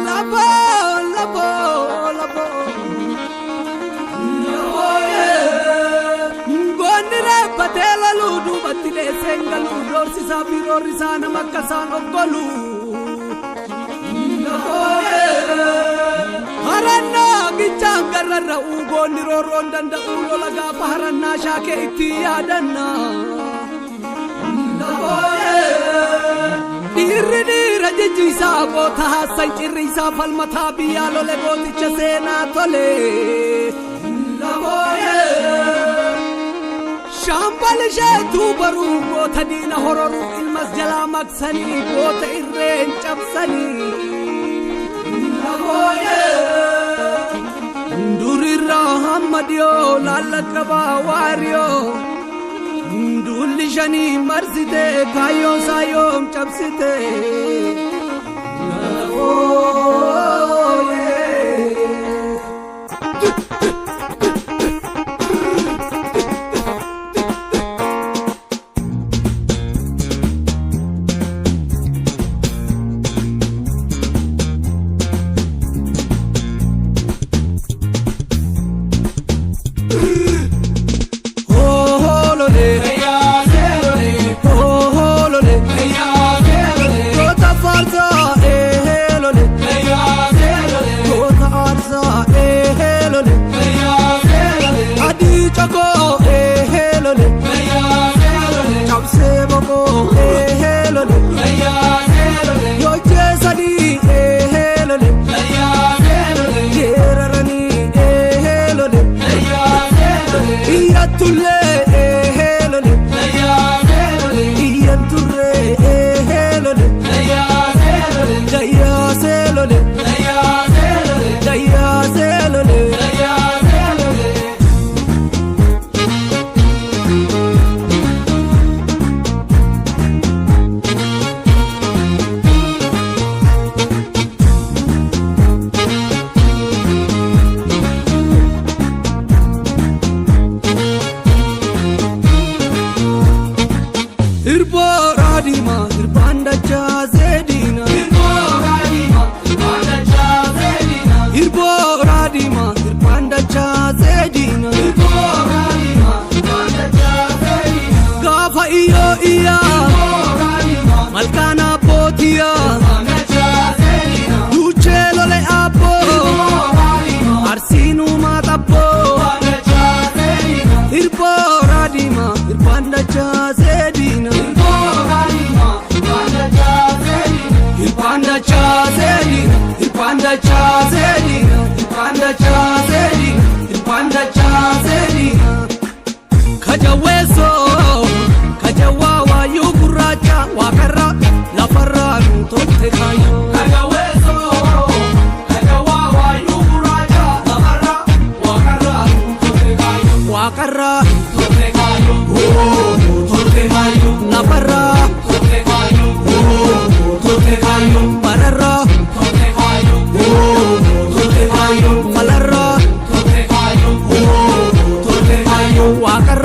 Lafoo lafoo lafoo. Goonni reeffatee loluu duubatti dheesseen galuu doorsisaa fi roorrisaa nama akka isaan of golu. Harannaa gichaan garrarra'uu goonni roorroon danda'uu lola gaafa harannaa shaakee itti yaadannaa. Dhiirri dhiira jijjiisaa goota haassan cirriisaa falmataa biyyaa lole gooticha seenaa tole. Shaambal isheetuu baruu goota diina hororuu ilmas jalaa maqsanii goota irreen cabsanii. Durirraa hamma dhiyoo laallaqabaa waariyoo. Duulli shanii marsite kaayyoo isaa yoom cabsite. Goota faarsaa eelole. Goota aarsaa eelole. Adii cokoo eelole. Cabsee boqoo eelole. Yoojjee sadii eelole. Geeraranii eelole. Iyyatullee eelole. Iyyanturree eelole. Gayyaa seelole. Gayyaa seelole. Irboo raadimaa irbaan dachaa zeediina. Irboo raadimaa irbaan dachaa zeediina. Gaafa iyyoo iyyaa malkaan abbootiyaa duuchee lole abboo arsiinumaa xabboo. Irboo raadimaa irbaan dachaa zeediina. Irbaan dachaa zeediina. Irbaan dachaa zeediina. Irbaan dachaa zeediina. Irbaan dachaa zeediina. Kajawweessoo kajawwaa waayyuu gurraacha waaqarra lafarraa nu tolche kaayyoo. Waaqarra lafarraa bararraa falarraa waaqarraa.